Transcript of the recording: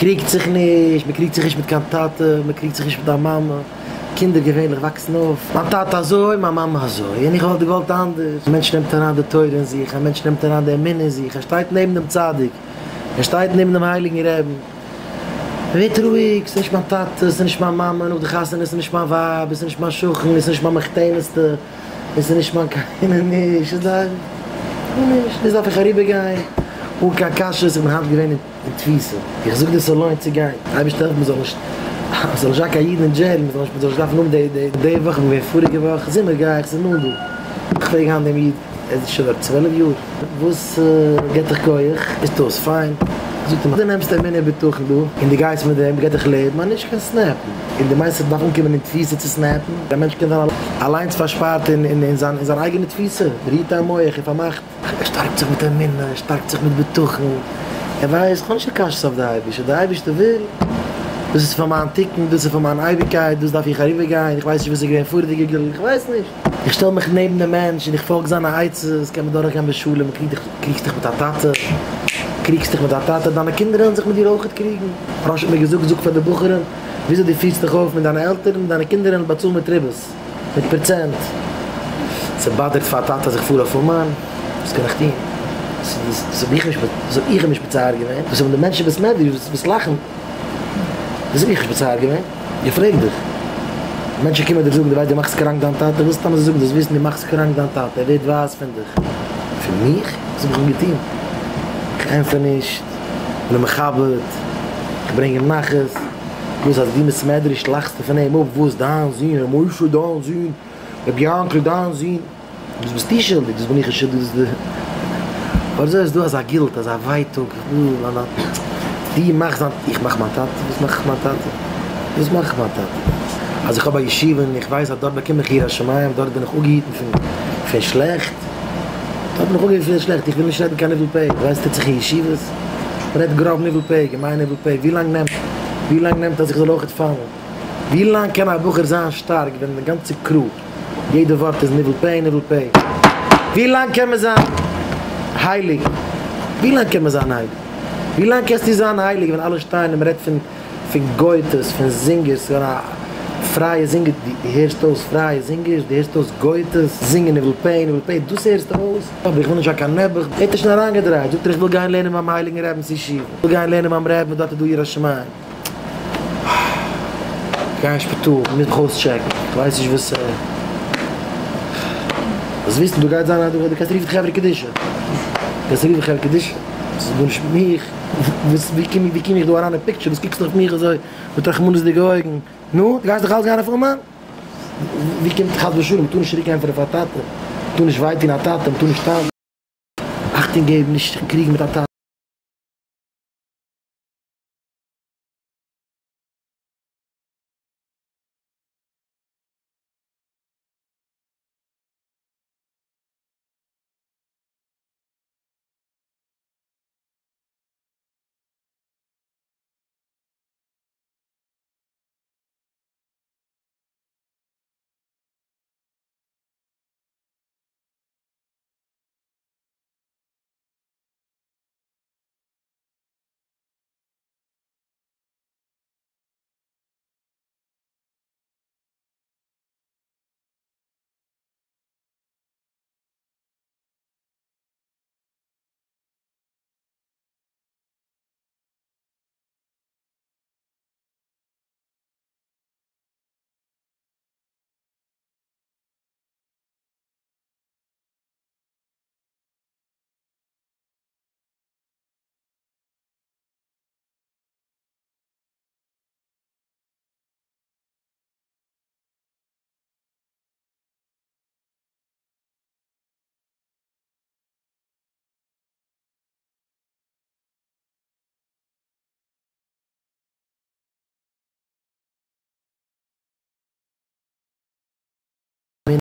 קריגט זיך נישט, מען קריגט זיך נישט מיט קיין טאטע, מען קריגט זיך נישט מיט א מאמע, קינדער געווענליך וואקסן אויף, מיין טאטע אזוי, מיין מאמע אזוי, און איך וואלט געוואלט אנדערש. א מענטש נעמט אריין די תורה אין זיך, א מענטש נעמט אריין די אמונה אין זיך, ער שטייט נעבן דעם צדיק, ער שטייט נעבן דעם הייליגן רעבן, ווערט רואיג, ס'איז נישט מיין טאטע, ס'איז נישט מיין מאמע, נאך די חתונה, ס'איז נישט מיין ווייב, ס'איז נישט מיין שכן, ס'איז נישט מיין מחותנת'טע, עס איז נישט מיין קיינער נישט, ס'איז דיין גארנישט, דאס דארף איך אריבער גיין אן קיין קשיות, איך בין היינט געווען אין תפיסה, איך זאג דיר ס'לוינט צו גיין, די אייבערשטער העלפט מ'זאל נישט, ס'זאל נישט זיין קיין אידן אין jail, מ'זאל נישט מ'זאל נישט דארפן האבן די די די וואך, איך בין געווען פאריגע וואך, זומער גיי איך, ס'איז נאנט דא, איך פרעג היינט דעם איד, ער איז שוין דארט 12 יאר, וואס געט דיך כח, איז דאס פיין, זאגט ער מיר, דו נעמסט אמונה ובטחון דא, און דו גייסט מיט דעם, געט דיך לעבן, אז נישט קענסט snap ן. און דו מיינסט איך דארף אנקומען אין תפיסה צו snap ן? א מענטש קען זיין אליינס פארשפארט אין זיין אייגענע תפיסה, רוהט א מח און פארמאכט. ער שטארקט זיך מיט אמונה, ער שטארקט זיך מיט בטחון, ער ווייסט, איך האב נישט קיין קשיות אויף די אייבערשטער, די אייבערשטער וויל, דאס איז פאר מיין תיקון, דאס איז פאר מיין אייביגקייט, דאס דארף איך אריבערגיין, איך ווייס נישט וואס איז געווען פאריגע גלגול, איך ווייס נישט. איך שטעל מיך נעבן דעם מענטש און איך פאלג זיינע עצות, קען מען דורכגיין בשלום, קריגסט דיך מיט א טאטע, קריגסט דיך מיט א טאטע, דיינע קינדער וועלן זיך מיט דיר אויכעט קריגן. ראש האט מיר געזאגט, זאג פאר די בחורים, וויאזוי דו פירסט דיך אויף מיט דיינע עלטערן, דיינע קינדער וועלן באצאלן מיט ריבית, מיט פראצענט. ס' bother ט פאר א טאטע אז איך פאר אויף אומאן, וואס קען איך טון? דאס האב איך נישט, דאס האב איך אים נישט מצער געווען, דאס האבן די מענטשן אין בית מדרש וואס לאכן, דאס האב איך נישט מצער געווען, איך פרעג דיך. מענטשן קומען דיר זאגן, דו ווייסט דו מאכסט קראנק דיין טאטע, וואס סתם אזוי זאגן, זאלסט וויסן דו מאכסט קראנק דיין טאטע, ער ווערט ווייס פון דיך. פון מיך? וואס האב איך אים געטון? איך ענטפער נישט. בין אים מכבד, איך ברענג אים נחת, וואס אז דו מסמעדרעש לאכסטו פון אים אפ, וואס דיין זון ר' משה דיין זון ר' יענקל דיין זון, דאס ביסטו שולדיג, דאס בין איך נישט שולדיג, דאס איז די, אבער אזוי איז דא אזא guilt, אזא ווייטאג, דו מאכסט זיין, איך מאך מיין טאטע, וואס מאך איך מיין טאטע, וואס מאך איך מיין טאטע, אז איך האב א ישיבה און איך ווייס אז דארט באקום איך יראת שמים, דארט בין איך אפגעהיטן פון שלעכט. דארט בין איך אפגעהיטן פון שלעכט, איך וויל נישט רעדן קיין ניבול פה, דו ווייסט טוט זיך אין ישיבות? מען רעדט גראב ניבול פה, געמיין ניבול פה, ווי לאנג נעמט, ווי לאנג נעמט אז איך זאל אויכעט פאלן? ווי לאנג קען א בחור זיין שטארק ווען די גאנצע crew, יעדע ווארט איז ניבול פה ניבול פה? ווי לאנג קען מען זיין הייליג? ווי לאנג קען מען זיין הייליג? ווי לאנג קענסטו זיין הייליג ווען אלע שטייען און מען רעדט פון פון גויטעס, פון זינגערס, ס'איז געווארן א פרייע זינגער, דו הערסט אויס פרייע זינגערס? דו הערסט אויס גויטעס זינגען ניבול פה, ניבול פה, דאס הערסטו אויס? אבער איך וויל נישט זיין קיין נעבעך, ער האט עס שוין אריינגעדרייט, זאגט ער איך וויל גיין לערנען ביים הייליגן רבינ'ס ישיבה, איך וויל גיין לערנען ביים רבין, דארט איז דא יראת שמים. גיי אין שפיטאל, איך מוז מיך אויסטשעקן, איך ווייס נישט וואס. זאלסט וויסן דא גייט זיין א, דו קענסט רופן חברה קדישא, קענסט רופן חברה קדישא, ס'איז גארנישט מיט מיך. וואס ווי קום ווי קום איך דא אריין אין picture וואס קוקסטו אויף מיך אזוי מיט רחמנות'דיגע אויגן נו דו גייסט דאך אלץ גיין אויף אומאן ווי קומט חס ושלום מ'טאר נישט צוריק ענטפערן פאר א טאטע מ'טאר נישט וויי טון א טאטע מ'טאר נישט אכטונג געבן נישט זיך קריגן מיט א טאטע.